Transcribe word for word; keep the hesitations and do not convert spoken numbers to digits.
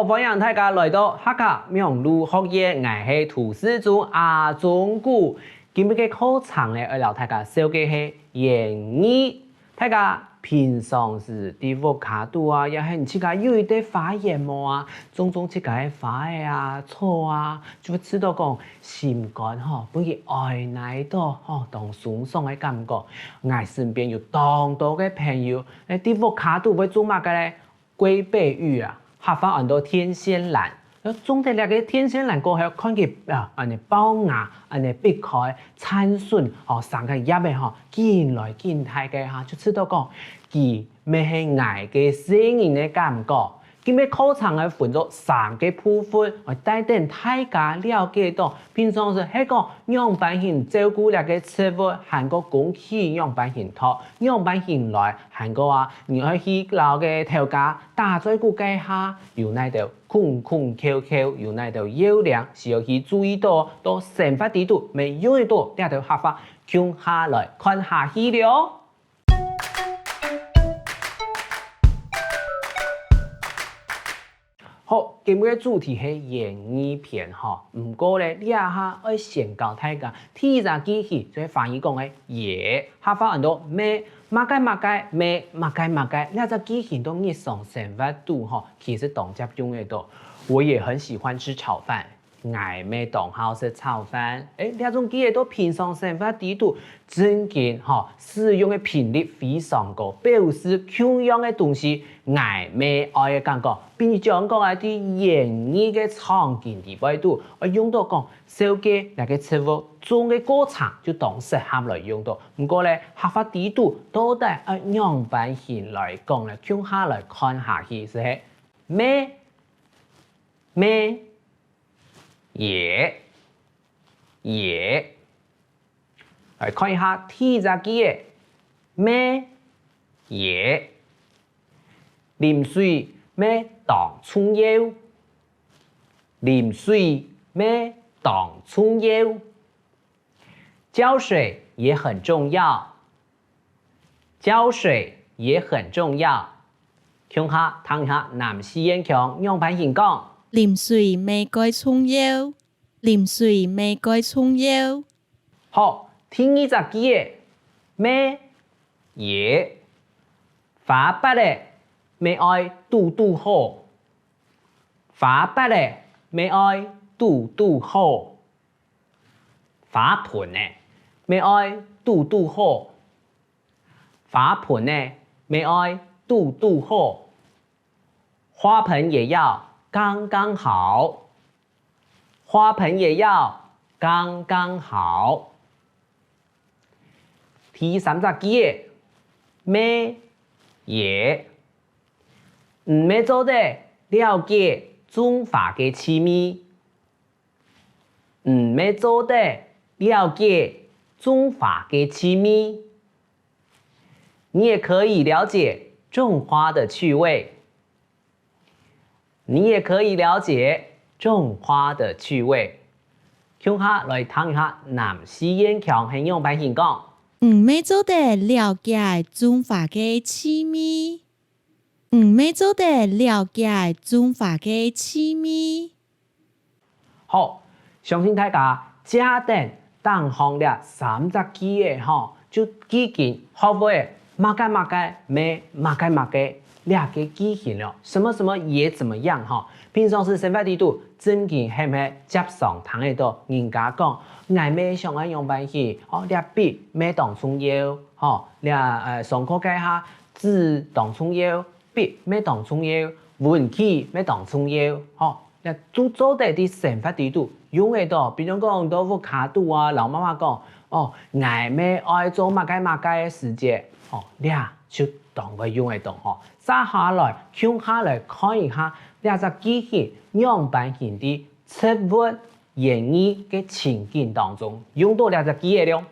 歡迎大家來到客家網路學院，𠊎係涂世忠阿忠牯。今日个課程呢，愛摎大家紹介係諺語。大家平常時在屋下肚啊，也係自家有一垤花園無啊，種種自家个花仔啊、草啊，就會知著講心肝吼，分佢愛哪到吼，當鬆爽个感覺。𠊎身邊有當多个朋友，誒，在屋下肚會種麼个咧？ 龜背芋啊，客話安到電線蘭。種忒這个電線蘭過後，看佢啊，恁呢暴芽，恁呢必開、綻筍，吼，生个葉仔吼，緊來緊大个哈，就知著講，佢乜係𠊎个細人个感覺。今日課程个分做三个部分，愛帶等大家了解到 平常時係講仰般形照顧這个植物，還過工具仰般形擇，仰般形來，還過啊，你愛去摎个頭家打嘴鼓該下，有哪兜空空竅竅，有哪兜要領，需要去注意到，到生活裡肚乜用得到這兜客話，共下來看下去了。 好，今日个主題係諺語篇吼，毋過咧，這下愛先教大家第一隻句型，就係華語講个也，客話安到乜，麼个麼个乜，麼个麼个，這隻句型到日常生活肚吼，其實當輒用得到。我也很喜歡吃炒飯。 𠊎乜當好食炒飯。誒，這種句仔到平常生活裡肚，正經吼，使用个頻率非常高，表示共樣个東西，𠊎乜愛个感覺。比如講啊，在諺語个場景裡背肚，愛用到講紹介這个植物種个過程，就當適合來用到。毋過咧，客話裡肚到底愛仰般形來講咧，共下來看下去，就係乜，乜， 也，也。來看一下第一隻句仔，乜，也。啉水乜當重要，啉水乜當重要。澆水也很重要， 澆水也很重要。共下聽一下南四縣腔仰般形講：啉水乜蓋重要，啉水乜蓋重要。好，第二隻句仔，乜，也，花缽仔乜愛堵堵好，花缽仔乜愛堵堵好。 花盆仔乜愛堵堵好，花盆仔乜愛堵堵好。花盆也要剛剛好，花盆也要剛剛好。第三隻句仔，乜，也，你乜做得了解種花个趣味， 你乜做得了解種花个趣味。你也可以了解種花的趣味。你也可以了解種花的趣味。共下來聽一下南四縣腔係仰般形講：你乜做得了解種花个趣味。你乜做得了解種花个趣味。 好，相信大家借等頂項這三隻句仔吼，就已經學會麼个麼个乜麼个麼个這个句型了。什麼什麼也怎麼樣吼，平常時生活裡肚，正經係毋係輒常聽得到人家講：「𠊎乜想愛仰般去，哦，這筆乜當重要，吼，這，呃，上課該下紙當重要， 筆乜當重要，文具乜當重要，吼，這就做得在生活裡肚用得到。比如講，到屋下肚啊，摎媽媽講：「哦，𠊎乜愛做麼个麼个个時節。」吼，這就當會用得到吼。接下來，共下來看一下，這隻句型仰般形在植物、諺語个情景當中用到這隻句仔了。